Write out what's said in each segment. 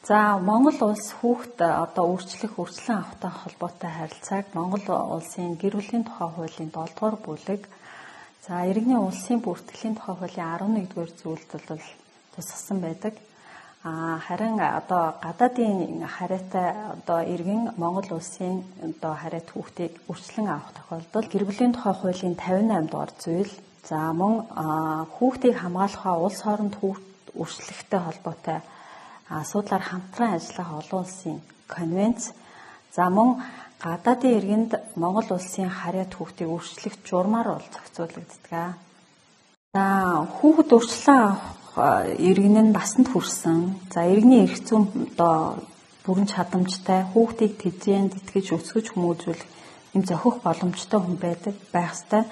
За, Монгол улс хүүхэд одоо өөрчлөх, өөрчлөн авахтай холбоотой харилцааг Монгол улсын гэр бүлийн тухай хуулийн 7 дугаар бүлэг, за иргэний улсын бүртгэлийн тухай хуулийн 11 дугаар зүйлд бол тусгасан байдаг. Харин одоо гадаадын харьяатай одоо иргэн Монгол улсын одоо харьяат хүүхдийг өөрчлөн авах тохиолдолд гэр бүлийн тухай хуулийн 58 дугаар зүйл, за мөн хүүхдийг хамгаалах улс хооронд хүүхд өөрчлөхтэй холбоотой асуудлаар хамтран ажиллах олон улсын конвенц, за мөн гадаадын иргэнд Монгол улсын харьяат хүүхдийг өөрчлөх журмаар бол зохицуулагддаг. За, хүүхэд өөрчлөн авах иргэн нь насанд хүрсэн. За, иргэний эрх зүйн одоо бүрэн чадамжтай, хүүхдийг тэжээн, тэтгэж, өсгөж хүмүүжүүлэх юм зохих боломжтой хүн байдаг байх ёстой.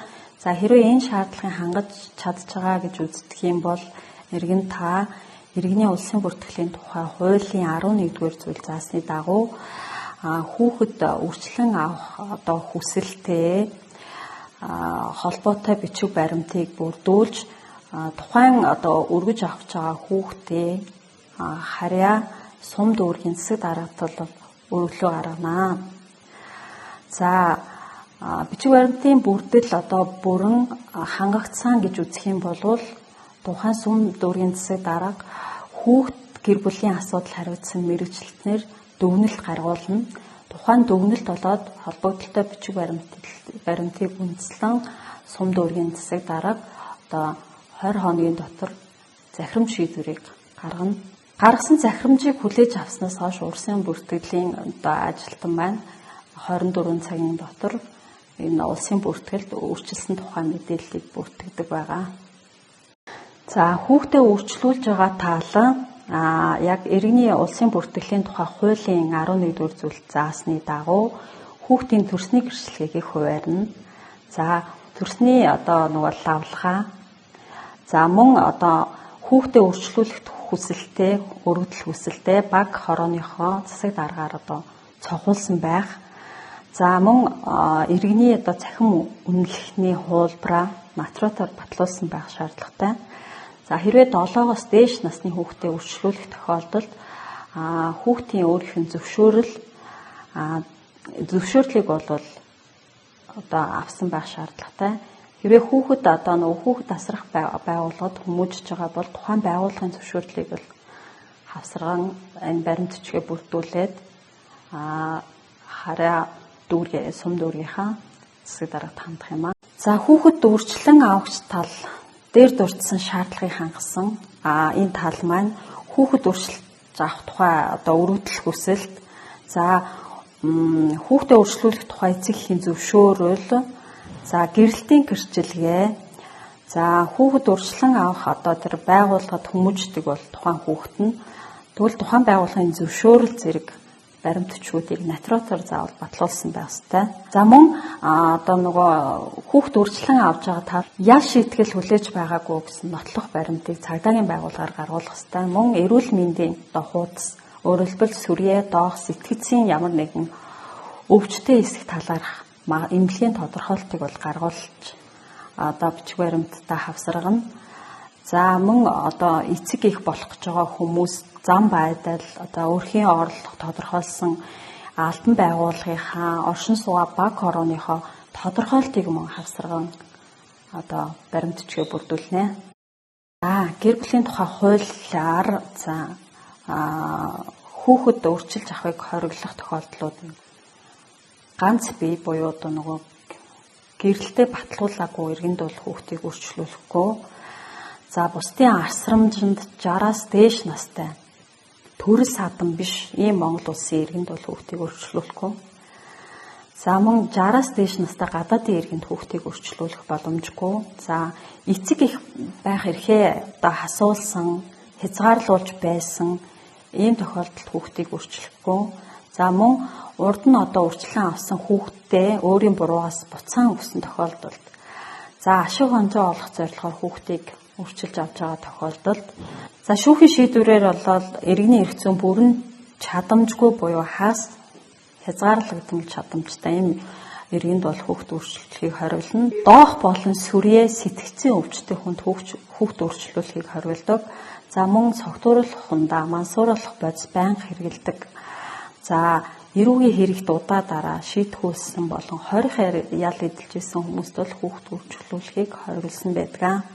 За, хэрвээ энэ шаардлагыг хангаж чадж байгаа гэж үздэг юм бол иргэн та иргэний улсын бүртгэлийн тухай хуулийн 11-р зүйл заасны дагуу хүүхэд өөрчлөн авах одоо хүсэлтэй холбоотой бичиг баримтыг бүрдүүлж, тухайн одоо өргөж авч байгаа хүүхдээ харьяа сум дүүргийн засаг даргад бол өргөлөө гаргана. За, бичиг баримтын бүрдэл одоо бүрэн хангагдсан гэж үзэх юм бол тухайн сум дүүргийн засаг дарга хүүхд гэр бүлийн асуудал хариуцсан мэргэжилтнэр дүгнэлт гаргуулна. Тухайн дүгнэлт болоод холбогдлолтой бичиг баримтыг үндэслэн сум дүүргийн засаг дарга одоо 20 хоногийн дотор захирамж шийдвэрийг гаргана. Гаргасан захирамжийг хүлээж авснаас хойш улсын бүртгэлийн одоо ажилтан маань 24 цагийн дотор энэ улсын бүртгэлд өөрчилсөн тухай мэдээллийг бүртгэдэг байгаа. За, хүүхдээ өөрчлүүлж байгаа тал яг иргэний улсын бүртгэлийн тухай хуулийн 11-р зүйлд заасны дагуу хүүхдийн төрсний гэрчлэгийг их хуваарна. За, төрсний одоо нөгөө лавлгаа. За, мөн одоо хүүхдээ өөрчлүүлэх хүсэлтэй, өргөдөл хүсэлтэй баг хорооныхоо засаг даргаар одоо цохуулсан байх. За, мөн иргэний одоо цахим үнэлэхний хуулбараа нотариатаар батлуулсан байх шаардлагатай. За, хэрвээ 7-оос дээш насны хүүхдээ өөрчлүүлэх тохиолдолд хүүхдийн өөрийнх нь зөвшөөрлийг бол одоо авсан байх шаардлагатай. Хэрвээ хүүхэд одоо нөгөө хүүхэд асрах байгууллагад хүмүүжиж байгаа бол тухайн байгууллагын зөвшөөрлийг бол хавсарган энэ баримт бичгээ бүрдүүлээд харьяа дүүргээ сум дүүргийнхаа засаг даргад хандах юм аа. За, хүүхэд өөрчлөн авахч тал дээр дурдсан шаардлагыг хангасан энэ тал маань хүүхэд өөрчилж авах тухай одоо өргөдөл хүсэлт, за хүүхдээ өөрчлүүлэх тухай эцэг эхийн зөвшөөрөл, за гэрэлтийн гэрчилгээ, за хүүхэд урьдчилан авах одоо тэр байгууллагад хүмүүждэг бол тухайн хүүхэд нь тэгвэл тухайн байгууллагын зөвшөөрөл зэрэг баримт бичгүүдийг нотариатаар заавал батлуулсан байх ёстой. За, мөн одоо нөгөө хүүхэд урьдчилан авч байгаа тал ял шийтгэл хүлээж байгаагүй гэсэн нотлох баримтыг цагдаагийн байгууллагаар гаргуулах ёстой. Мөн эрүүл мэндийн одоо хуудас, өөрөлдвөл сүрье, доох, сэтгцийн ямар нэгэн өвчтөй хэсэг талаарх эмнэлгийн тодорхойлтыг бол гаргуулж одоо бичиг баримттай хавсаргана. За, мөн одоо эцэг их болох гэж байгаа хүмүүс зам байдал, одоо өрхийн орлого тодорхойлсон албан байгууллагынхаа оршин суугаа баг хорооныхоо тодорхойлтыг мөн хавсарган одоо баримт бичгээ бүрдүүлнэ. За, гэр бүлийн тухай хуулиар за хүүхэд өөрчилж авахыг хориглох тохиолдлууд нь ганц бие буюу одоо нөгөө гэрэлтэй батлуулаагүй иргэнд бол хүүхдийг өөрчлүүлэхгүй. За, бусдын асрамжинд 60-аас дээш настай төрөл садан биш ийм Монгол улсын иргэнд бол хүүхдийг өөрчлүүлэхгүй. За, мөн 60-аас дээш настай гадаадын иргэнд хүүхдийг өөрчлүүлэх боломжгүй. За, эцэг их байх эрхээ одоо хасуулсан, хязгаарлуулж байсан ийм тохиолдолд хүүхдийг өөрчлөхгүй. За, мөн урд нь одоо өөрчлөн авсан хүүхдтэй өөрийн буруугаас буцаан өгсөн тохиолдолд, за ашиг онцоо олох зорилгоор хүүхдийг өөрчилж авч байгаа тохиолдолд, за шүүхийн шийдвэрээр болоод иргэний эрх зүйн бүрэн чадамжгүй буюу хаас хязгаарлагдмал чадамжтай ийм Иргэнд бол хүүхд өөрчлөлтийг хориглоно. Доох болон сүрье сэтгцийн өвчтэй хүнд хүүхд өөрчлөлтийг хориглодог. За мөн согтууруулах хундаа мансууруулах бодис байнга хэрэгэлдэг. За эрүүгийн хэрэгт удаа дараа шийтгүүлсэн болон хорих ял эдэлж исэн хүмүүст бол хүүхд өөрчлөлтийг хориглосон байдаг.